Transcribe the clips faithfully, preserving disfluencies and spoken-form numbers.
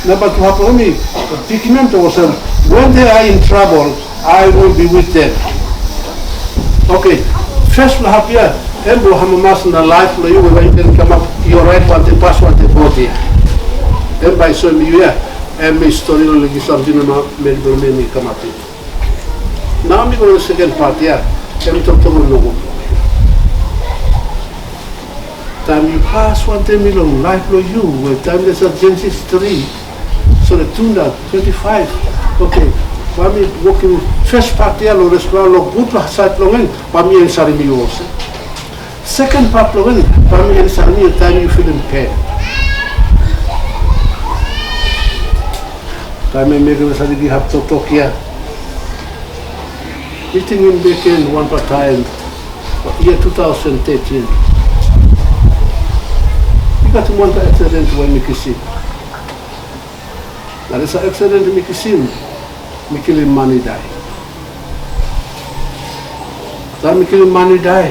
Namba tu hap long mi, pikim em tok olsem, "When they are in trouble, I will be with them." Oke, firstpela hap ya, em bilong amamas na laip bilong yu, bai yu ken kamap, yu orait wantaim pas wantaim God ya. Em bai soim yu ya, em i stori long Legislativ Dinema, meri bilong mi i kamap. Nau mi go long seken pat ya, em toktok long nogut. Taim yu pas wantaim mi long laip bilong yu, we taim dispela Genesis tri, sori, tu na twenti faiv, oke, bai mi wokim fes pat ya long dispela, long gutpela sait bilong en, bai mi ensarim yu olsem. Seken pat bilong en, bai mi ensarim yu taim yu filim pen. Taim em mekim dispela i hap toktok ya, mi tingim bek gen wanpela taim, yia tu tausen tetin. Mi gat wanpela aksiden we mi kisim. Na dispela aksiden mi kisim, mi kilim man i dai. Taim mi kilim man i dai,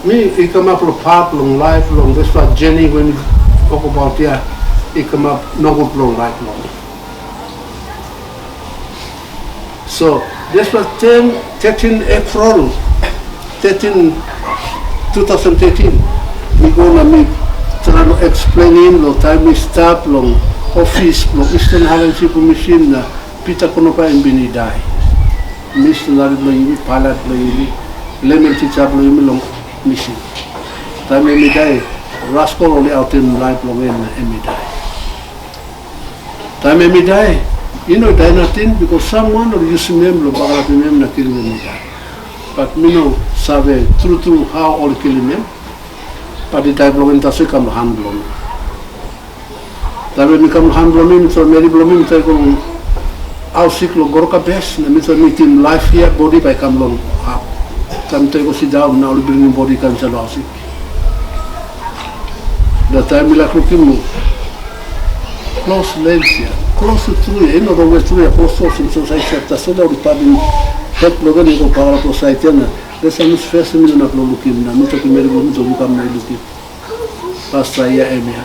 mi i kamap long pat long laip long dispela jeni we mi tokabaut ya, i kamap nogut long laip long mi. So, dispela ten, tetin April, tetin, tu tausen tetin, mi go na mi trai long eksplenim long taim mi stap long ofis bilong Eastern Highland Shipping Mission na Pita Konopa em bin i dai. Misinari bilong yumi, pailat bilong yumi, lemen tisa bilong yumi long misin. Taim em i dai, raskol ol i autim laip long en na em i dai. Taim em i dai, i no i dai nating, bikos samwan ol i yusim em long bagarapim em na kilim em i dai. Bat mi no save tru tru hau ol i kilim em, bat i dai bilong en tasol i kam long han bilong mi. Taim em i kam long han bilong mi, mi trai meri bilong mi, mi trai go long haus sik long Goroka Bes, na mi trai mitim laip hia, bodi bai i kam long hap. Taim mi trai go sindaun, na ol i bringim bodi i kam insait long haus sik. Na taim mi laik lukim, klos lens ya, klos tru ya, i no rongwe tru ya, klos olsem so sait sait, tasol ol i padim het bilong en i go pagarap long sait ya, na dispela nusfes mi no inap long lukim, na mi tokim meri bilong mi, tok yu kam na yu lukim. Pasta ya em ya.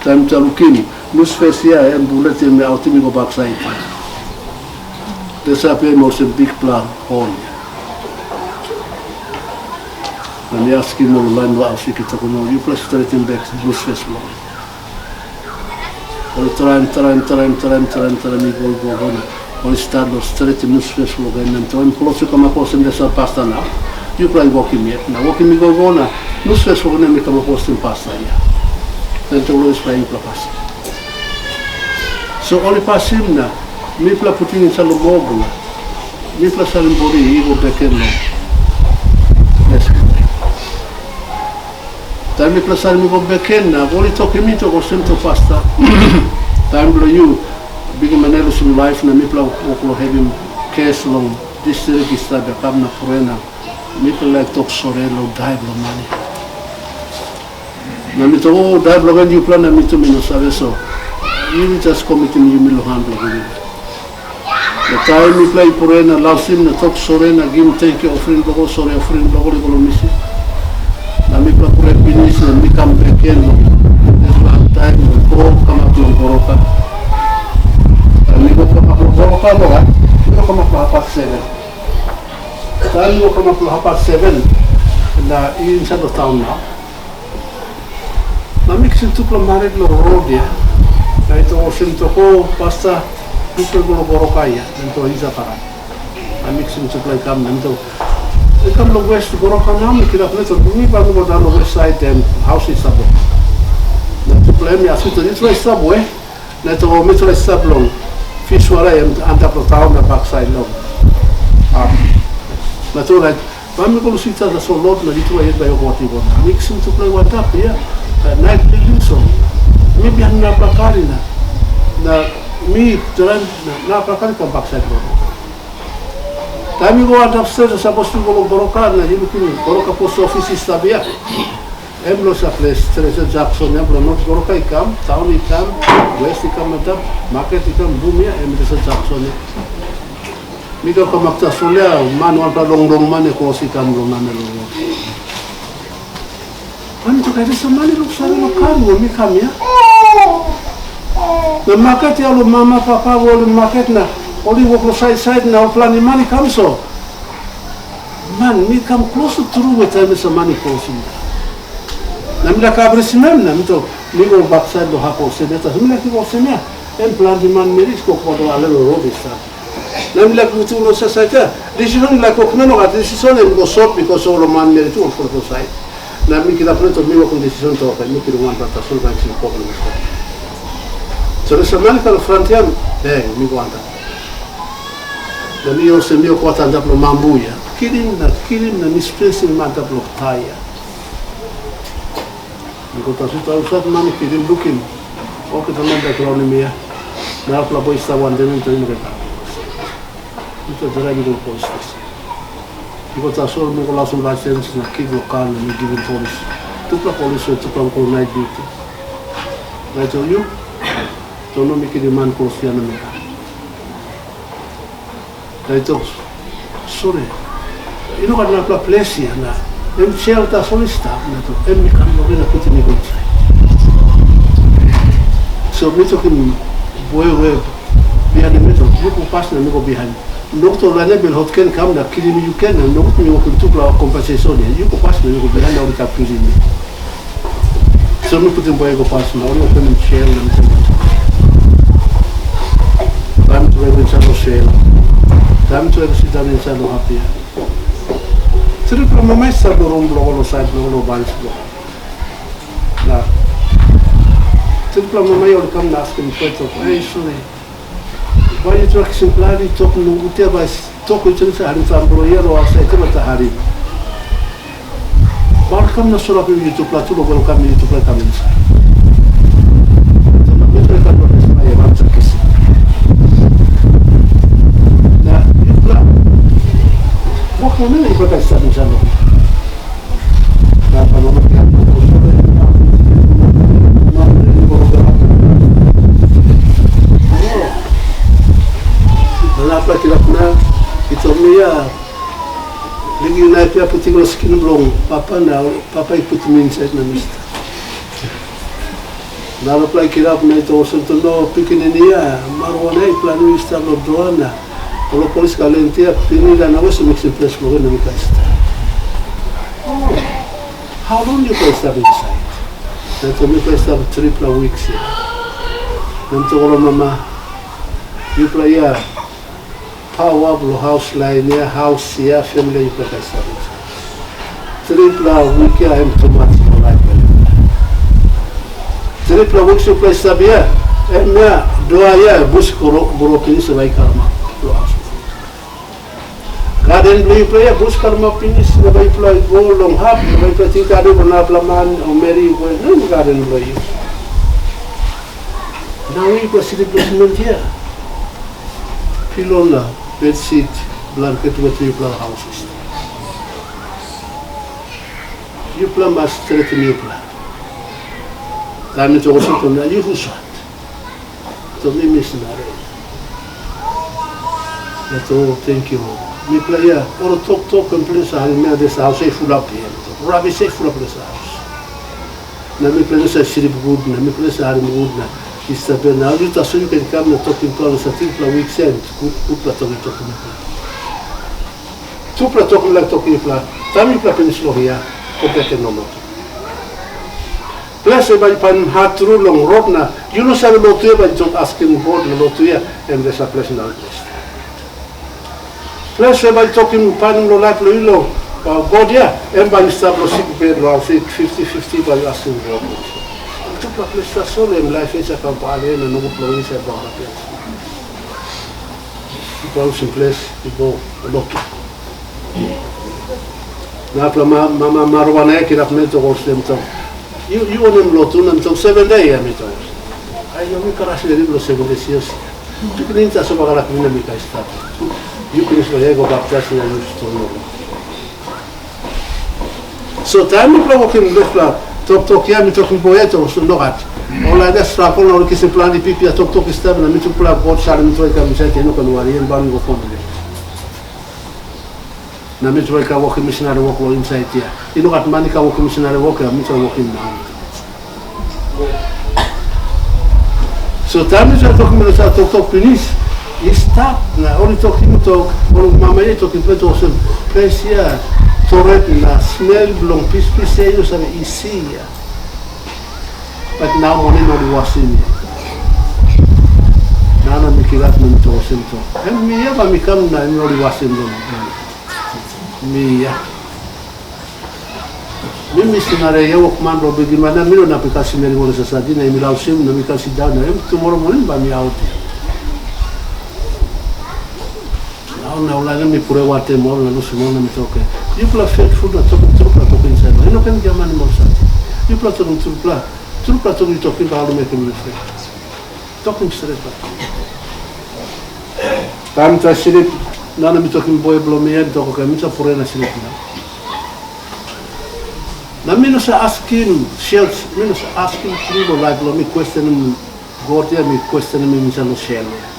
Taim mi lukim, nusfes ya, em bulet em i autim i go baksait. Dispela em olsem bikpela hol ya. Na mi askim ol lain long haus sik i tokim ol, yupela stretim bek nusfes bilong en. Ol i traim, traim, traim, traim, traim, traim, i go, i go, i go, na ol i stat long stretim nusfes bilong en, na em traim klos i kamap olsem dispela pasta nau. Yupela i wokim yet, na wokim i go, i go, na nusfes bilong en i kamap olsem pasta ya. Na em tok long dispela yupela pasin. So ol i pasim, na mipela putim insait long mobula, mipela salim bodi i go bek gen long ples bilong en. Taim mipela salim i go bek gen, na ol i tokim mi tok olsem, tok pasta, taim bilong yu, bikman i lusim laip, na mipela wok long helpim kes long distrik i stap ya kam na prea, na mipela laik tok sori long dai bilong man ya. Na mi tok, o, dai bilong en yupela na mi tu mi no save, so yu jas komitim yumi long han bilong yumi. Na taim mipela i prea na lausim na tok sori na givim tenkyu ofring bilong ol, sori ofring bilong ol i go long misin. Na mipela prea pinis na mi kam bek gen long dispela taim na go kamap long Goroka. Na mi go kamap long Goroka, orait mi go kamap long hapas seven. Taim mi go kamap long hapas seven, na i insait long taun nau. Na mi kisim tupela marit long rot ya. Na i tok olsem, tok, o, pasta, yupela go long Goroka ya, em tok, Isapara. Na mi kisim tupela i kam, na mi tok, i kam long west Goroka nau, mi kirap, mi tok, mi bai mi go daun long west sait, em haus i stap long. Na tupela em i askim, tok, yupela i stap we? Na tok, o, mitupela i stap long Fiswara, em antap long taun na baksait long. Na tok, orait, bai mi go lusim tasol, Lord, na yutupela yet bai i wokabaut i go. Na mi kisim tupela i go antap ya, na nait bilong so, mi bihainim narapela kari na, na mi daraim na narapela kari kam baksait long. Taim mi go antap stret, na sapos mi go long Goroka, na yu lukim Goroka pos ofis i stap ya. Em long sa ples stret, Jakson, em long not Goroka i kam, taun i kam, west i kam antap, maket i kam, bum ya, em i sa Jakson ya. Mi go kamap tasol ya, man wanpela longlong man i kros i kam long namel long rot. Em tok, "Dispela man i luksave long kam, ol mi kam ya." Na maket ya, ol mama, papa, ol i maket na ol i wok long sait sait na ol planti man i kam so. Man, mi kam klostu tru we taim dispela man i krosim. Na mi laik abrisim em, na mi tok, mi go baksait long hap olsem ya, tasol mi laik i go olsem ya. Em planti manmeri i go kwat long ale long rot i stap. Na mi laik lukim long sasait ya, decision mi laik wokim em, nogat decision em i go sot, bikos ol manmeri tu ol folo sait. Na mi kirap na tok, mi wokim decision tok, mi kilim wanpela tasol bai si problem i stap. So dispela man i kam long front ya, bang, mi go antap. Na mi olsem, mi kwat antap long mambu ya. Kilim na kilim na mi spresim antap long taia. Mi go tasol, tasol man i kilim, lukim. Olgeta man bai raunim mi ya. Na arapela boi i stap wantaim mi, tanim olgeta. Mi tok, "Draiv mi go long polis station." Mi go tasol, mi go lausim laisens na kik long kar na mi givim polis. Tupela polis, so tupela go nait duty. Na I tok, "Yu, tok no mi kilim man klostu ya na mi kam." Na i tok, "Sori, i no gat narapela ples hia, na em sel tasol i stap, na tok, em mi kam long en na putim mi go insait." So mi tokim boi we bihainim mi, tok, "Yu go pas na mi go bihain. Nogut ol lain bilong hot ken kam na kilim yu ken, na nogut mi wokim tupela kompensation ya. Yu go pas na yu go bihain na ol i kam kilim mi." So mi putim boi i go pas na ol i openim sel na mi tok, "Taim tu em insait long sel. Taim tu em sindaun insait long hap ya." Tripela mama i stap long rum bilong ol, long sait bilong ol, long banis bilong ol. Na tripela mama i ol i kam na askim Pret, tok, "Ei, sori. Bai yu trak kisim planti tok nogut ya, bai tok yu tring sa harim taim bilong ya, long ausait ya, bai ta harim. Bai kam na solapim yutupela tu, long welkamim yutupela i kam insait." So na mipela i kam long dispela ya, bai sa kisim. Na yupela wok long mipela i stap insait long Narapela kirap na i tok, "Mi ya, ligi naip ya putim long skin bilong papa, na papa i putim mi insait na mi stap." Narapela i kirap na i tok olsem, "Tok no, pikinini ya, marijuana ya i planti i stap long drawer na ol polis i go lenti ya, pikinini ya na wes miksim ples bilong en na mi bai stap." "Hau long yupela i stap insait?" Na tok, "Mipela i stap tripela wiks ya." Na mi tok, "Ol mama, yupela ya, pawa bilong haus lain ya, haus ya, famili yupela bai stap insait. Tripela wik ya em tumas long laip bilong yupela. Tripela wik yupela i stap ya, em ya, dua ya, bus gro, gro pinis bai i kalap long haus. Gaden bilong yupela ya, bus kalap pinis, na bai yupela i go long hap, na bai yupela ting gaden bilong narapela man o meri i go long gaden bilong yu. Nau yupela slip long simen ya." Pilo na bedsit, blanket, wetim yupela long haus. Yupela mas stretim yupela. Taim mi tok olsem, tok, "Na yu husat?" Tok, "Mi missionary." Na tok, "Tenkyu." Mipela ya, ol toktok em ples harim ya, dispela haus i fulap ya. Rabis i fulap dispela haus. Na mipela i no save slip gut, na mipela i no save harim gut, na i stap ya. Na yu tasol yu ken kam na tokim tok long sampela wik sen, gut, gutpela tok yu tokim mipela. Tupela tok mi laik tokim yupela, taim yupela pinis long hia, go bek long lotu. Ples bai yu painim hat tru long rot, na yu no save lotu ya, bai yu tok askim God long lotu ya, em dispela ples na ples. Ples e bai tokim painim long laip bilong yu long, uh, God ya, em bai i stap long sik bed long haus fifti fifti, bai yu askim God. Tupela ples tasol em laip ensait kam pale na nogut long insait bagarap yet. Yu bai lusim ples, yu go lotu. Narapela ma-, mama marijuana ya kirap na i tok olsem, tok, "Yu, yu wanem lotu?" Na mi tok, "Seven Day," em i tok. "Ai, yu mi karas meri bilong Seven Day sios." Pikinini tasol bagarap mi na mi bai stap. Yu pinis long hia go baptais na yu ston long. So taim mipela wokim dispela toktok ya, mi tokim boi ya, tok olsem, "Nogat. Ol lain ya stragol na ol i kisim planti pipia toktok i stap, na mitupela God salim tok i kam insait, em no ken wari, em bai mi go fon bilong." Na mipela i kam wokim misinari wok long insait hia. I no gat man i kam wokim misinari wok, ya mipela wokim nau. So taim mipela tokim mipela sa toktok pinis, i stap na ol i tokim tok, ol mama i tokim ples olsem, ples hia toret na smel bilong pispis ya yu save isi ya. Bat nau moning ol i wasim ya. Nau na mi kirap na mi tok olsem tok. Em mi ya ba mi kam na em ol i wasim long. Mi ya. Mi misinari ya wokman bilong bikman na mi no inap i kasim meri ol i sasadi na em i lausim na mi kam sindaun na em tumora moning bai mi aut ya. Nau na ol lain mi pure wantaim ol na lusim ol na mi tok, yupela fetful na tokim trupela tok insait ol. I no ken giamanim ol sati. Yupela tokim trupela, trupela tok i tokim bai ol mekim mi fri. Tokim stret bai. Taim mi trai slip, nau na mi tokim boi bilong mi ya, mi tok, oke, mi sa pure na slip nau. Na mi no sa askim sel, mi no sa askim tru long laip bilong mi kwestenim God ya, mi kwestenim em insait long sel ya.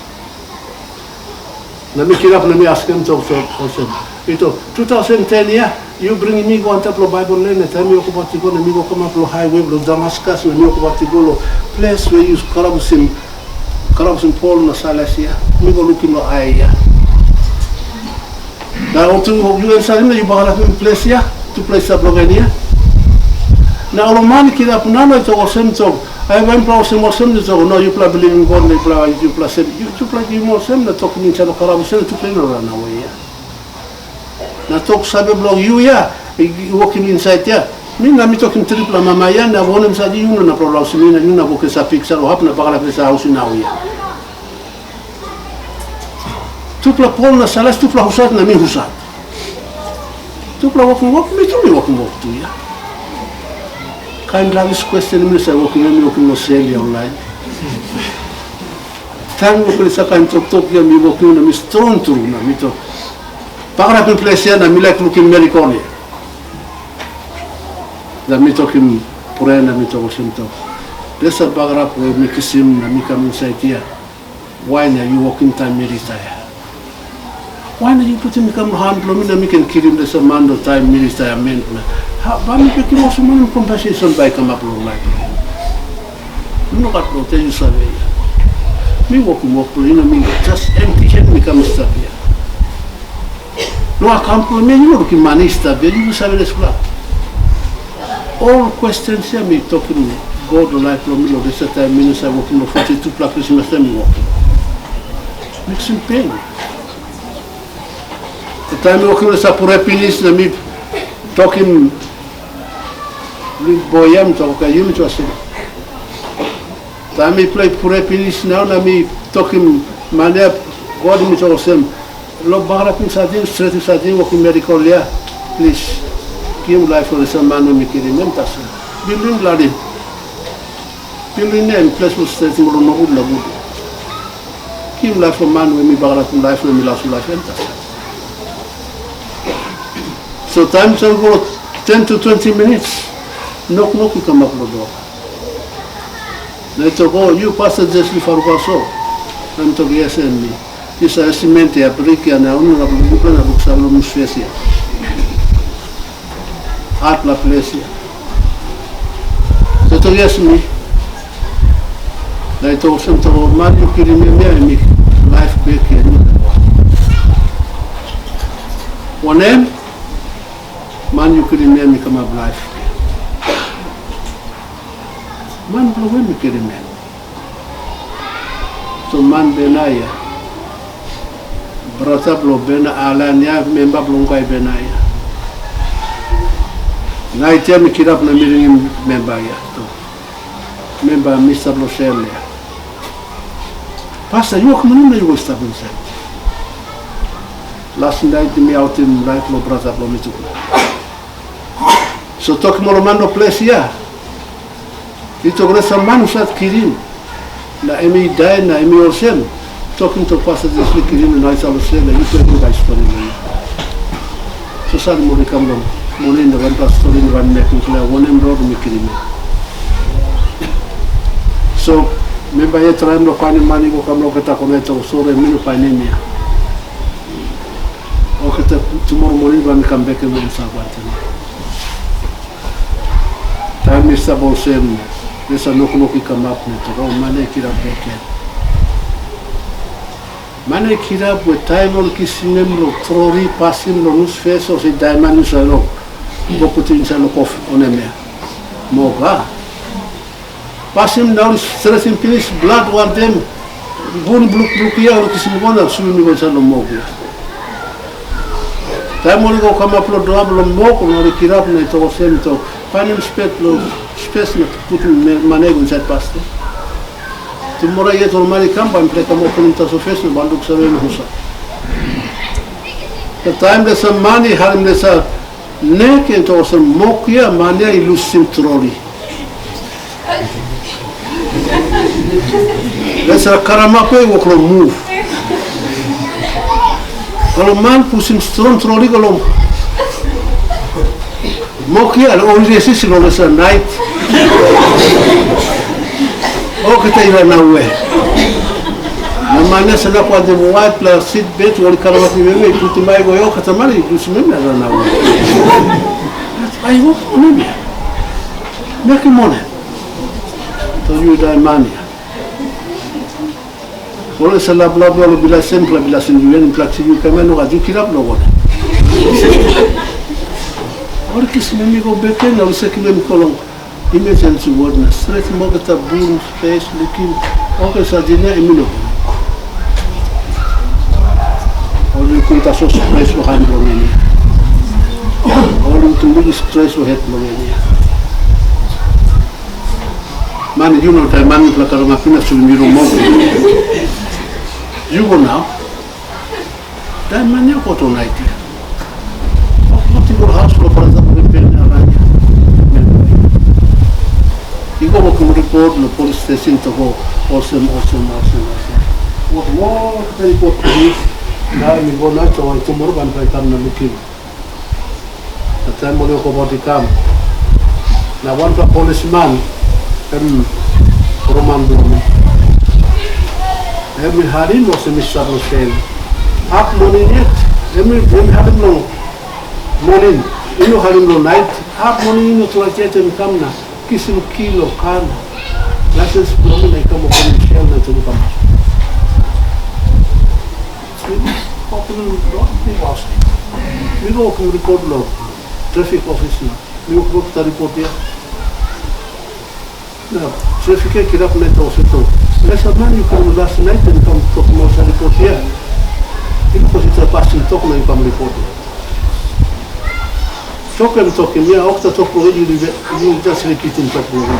Na mi kirap na mi askim tok tok olsem, i tok, two thousand ten ya, yu bringim mi go antap long Baibel len, na taim mi wokabaut i go, na mi go kamap long haiwe bilong Damaskus, na mi wokabaut i go long ples we yu kalabusim, kalabusim Pol na Sailas ya, mi go lukim long ai ya. Na ol tu yu en salim na yu bagarapim ples ya, tupela i stap long en ya. Na ol man i kirap nau na i tok olsem tok, ai wanpela olsem olsem i tok, no, yupela bilivim God na yupela, yupela sem, yu- yupela givim olsem na tokim insait long kalabusim na tupela i no ranawe ya. Na tok save bilong yu ya, i i wokim insait ya. Mi na mi tokim tripela mama ya, na wanem sait yu no na bilong rausim mi na yu na wokim sa piksa long hap na bagarapim sa haus nau ya. Tupela Pol na Sailas, tupela husat na mi husat? Tupela wokim wok, mi tu mi wokim wok tu ya. Kain lavis kwestenim mi sa wokim em, mi wokim long sel ya online. Taim mi sa kain toktok ya mi wokim na mi strong tru na mi tok, bagarapim ples ya na mi laik lukim mirakel ya. Na mi tokim prea na mi tok olsem tok, dispela bagarap we mi kisim na mi kam insait ya, wai na yu wokim taim mi ritaia? Wai na yu putim mi kam long han bilong mi na mi ken kilim dispela man long taim mi ritaia men? Bai mi bekim olsem wanem kompensesen bai i kamap long laip bilong yu? Mi no gat long yu save ya. Mi wokim wok bilong yu na mi jas empty hand mi kam i stap ya. No akaunt bilong mi, yu no lukim mani i stap ya, yu save dispela. Ol kwestens ya mi tokim God long laip bilong mi long dispela taim mi no save wokim long foti tupela krismas taim mi wokim. Miksim pen. Taim mi wokim long sapure pinis na mi tokim boi ya mi tok, oke, yumi tu asem. Taim mipela i pure pinis nau na mi tokim man ya, God mi tok olsem, long bagarapim samting, stretim samting, wokim mirakel ya, plis, givim laip long dispela man na mi kilim em tasol. Bilding larim. Bilding em ples bilong stretim ol nogut na gut. Givim laip long man we mi bagarapim laip na mi lasuim laip em tasol. So taim tasol go ten to twenty minits, noknok i kamap long dua. Na i tok, o, yu Pasta Jesli Farubaso? Na mi tok, yes, em mi. Yu sa estimet ya, brik ya, na unu na buk yupela na buk sa long nusfes ya. Hatpela ples ya. So tok, yes, mi. Na i tok olsem, tok, man yu kilim em ya, em i laip bek ya. Wanem? Man yu kilim em i kamap laip. Man bilong we mi kilim em? So man Benaia, brata bilong Bena Alan ya, memba bilong kai Benaia. Nait ya mi kirap na mi ringim memba ya. Memba mi stap long sel ya. Pasta, yu wokim wanem na yu go stap insait? Las nait mi autim laip long brata bilong mi tupela. So tokim ol man long ples ya. I tok olsem, man husat kilim, na em i dai, na em i olsem, tokim tok Pasta Jesli kilim, na i save olsem, na yupela i bai stori long yu. So salim ol i kam long moning, na wanpela stori na bai mekim klia wanem rot mi kilim em. So memba yet traim long painim man i go kam long olgeta konet, tok, sori, mi no painim ya. Oke, Tumora moning bai mi kam bek long yu save wantaim. Taim mi stap olsem, dispela noknok i kamap na tok, o man i kirap bek yet. Man i kirap we taim ol kisim em long trori, pasim long nusfes, olsem dai man yu save long go putim insait long kof, wanem ya. Mok, a? Pasim na ol stretim pinis, blat wantaim bun blukbluk ya ol kisim go na sulim i go insait long mok ya. Taim ol i go kamap long dua bilong mok na ol i kirap na i tok olsem, i tok, painim spet long spes na putim me- man ya i go insait pastaim. Tumora yet ol man i kam bai mipela i kam openim tasol fes na bai luksave em husat. Na taim dispela man i harim dispela nek, em tok olsem, mok ya man ya i lusim troli. Dispela karamap ya i wok long muv. Ol man pusim strong troli go long mok ya, ol i resist long dispela nait. Olgeta i ranawe. Na man ya sanap wantaim waitpela sit bet, ol i karamapim em, i putim ai go, olgeta man i lusim em na ranawe. Ai wok wanem ya? Mekim wanem? Tok yu dai man ya. Ol ol sa laplap long bilasim, pela bilasim yu, en pela kisim yu, kamen nogat, yu kirap long wanem? Ol kisim em i go bek gen, ol sekim em i go long emergency ward na stretim olgeta bun, fes, lukim, oke, sa dina em i no. Ol lukim tasol stres long han bilong en ya. Ol lukim bikpela stres long het bilong en ya. Man, yu no dai man, mipela karamapim na sulim yu long mok. Yu go nau. Dai man ya go to nait ya. Wok i go haus long brata bilong pen na ran ya. I go wokim ripot long polis station, tok olsem, olsem, olsem, olsem. Wok, wok, ripot polis. Na mi go na, so tumora bai mi kam na lukim. Na taim ol i wokabaut i kam, na wanpela polisman, em roman bilong mi, em i harim olsem mi stap long sel. Hap moning yet, em i em i harim long moning, i no harim long nait. Hap moning i no tumas yet em i kam na kisim ki long kar na laisens bilong mi na i kam openim sel na i tok i kam. Mi go wokim ripot long trafik ofis na mi wokabaut i ripot ya. Na trafik ya i kirap na i tok olsem, tok, dispela man yu kam las nait na yu kam tokim olsem ripot ya. Yu lukim olsem dispela pasin tok na yu kam ripot ya. Tok em tokim ya, olgeta tok bilong en yu, yu jas ripitim tok bilong en.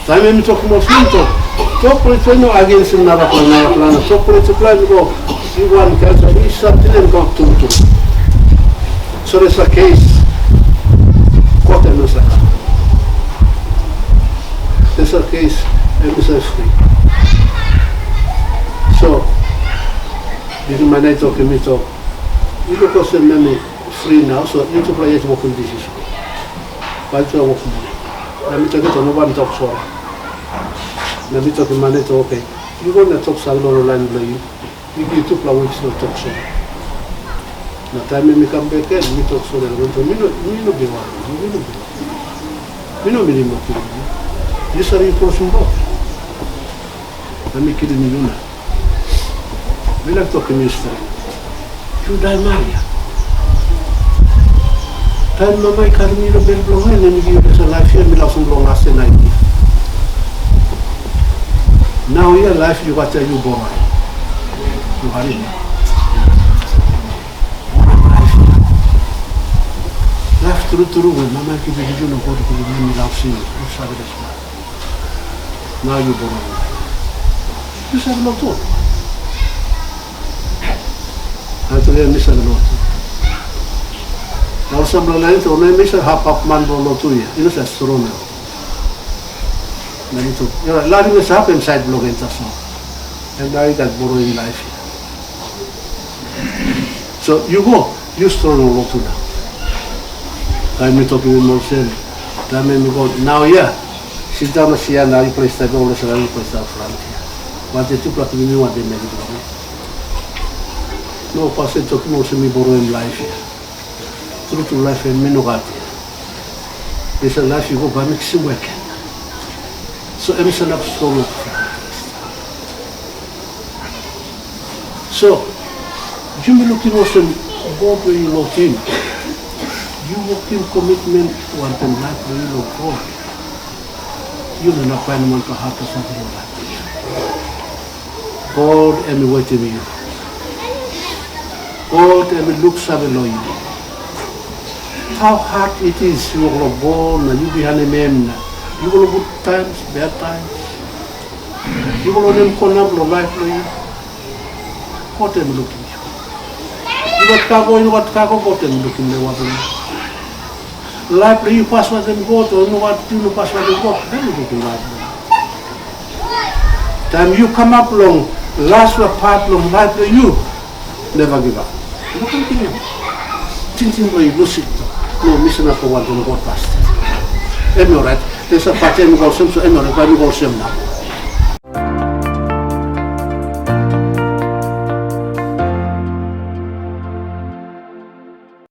Taim em i tokim olsem, tok, tok bilong i no agensim narapela, narapela, na tok bilong i tupela em i go, i wankain, so i save tingim em kamap tutu. So dispela kes, kot em i save, dispela kes em i save fri. So, bikman i tokim mi tok, i luk olsem em i fri nau, so yutupela yet wokim decision. Bai yutupela wokim. Na mi tok, tok, no bai mi tok sori. Na mi tokim man i tok, oke, yu go na tok save long lain bilong yu. Mi givim tupela wiks long tok sori. Na taim em i kam bek gen, mi tok sori long em, mi no, mi no bin warim, mi no bin warim. Mi no bin mokim yu. Yu save yu krosim rot. Na mi kilim yu na. Mi laik tokim yu stret. Yu dai man ya. Taim mama i karim mi long bel bilong en, em i givim dispela laip ya, mi lausim long as nait ya. Nau ya laip yu gat ya yu boroi. Yu harim ya. Laip tru tru we mama i givim yu na God i givim mi, mi lausim yu. Yu save dispela. Nau yu boroi. Yu save lotu. Ating em i save lotu. Na ol sampela lain tu, em i save hap hap man bilong lotu ya. I no save strong ya. Na mi tu, ya, larim i save hap insait bilong en tasol. Em nau i gat boroi in laip ya. So, yu go, yu strong long lotu nau. Taim mi tokim em olsem, taim em i go, nau ya, sindaun na sia na yupela i stap olsem na yupela i stap front ya. Wantaim tupela pikinini, wantaim meri bilong mi. No, pasin tokim olsem mi boroim laip ya. Tru tru laip em mi no gat ya. Dispela laip i go bai mi kisim bek gen. So em sanap strong. So, yumi lukim olsem God we yu lokim. Yu wokim komitmen wantaim laip bilong yu long God. Yu no inap painim wanpela hap tasol long laip bilong yu. God em i wetim yu. God em i luksave long yu. How hard it is yu go long God na yu bihainim em na yu go long good times, bad times. Yu go long nem konap long laip bilong yu. God em i lukim yu. Yu gat kago, yu no gat kago, God em i lukim lewa bilong yu. Laip bilong yu pas wantaim God, o yu no gat, yu no pas wantaim God, em i lukim laip bilong yu. Taim yu kamap long laspela pat long laip bilong yu, neva givap. Yu no ken givim. Tingting bilong yu lusim. No, mi sanap long wantaim God pastaim. Em i orait. Dispela pat em i go olsem, so em i orait, bai mi go olsem na.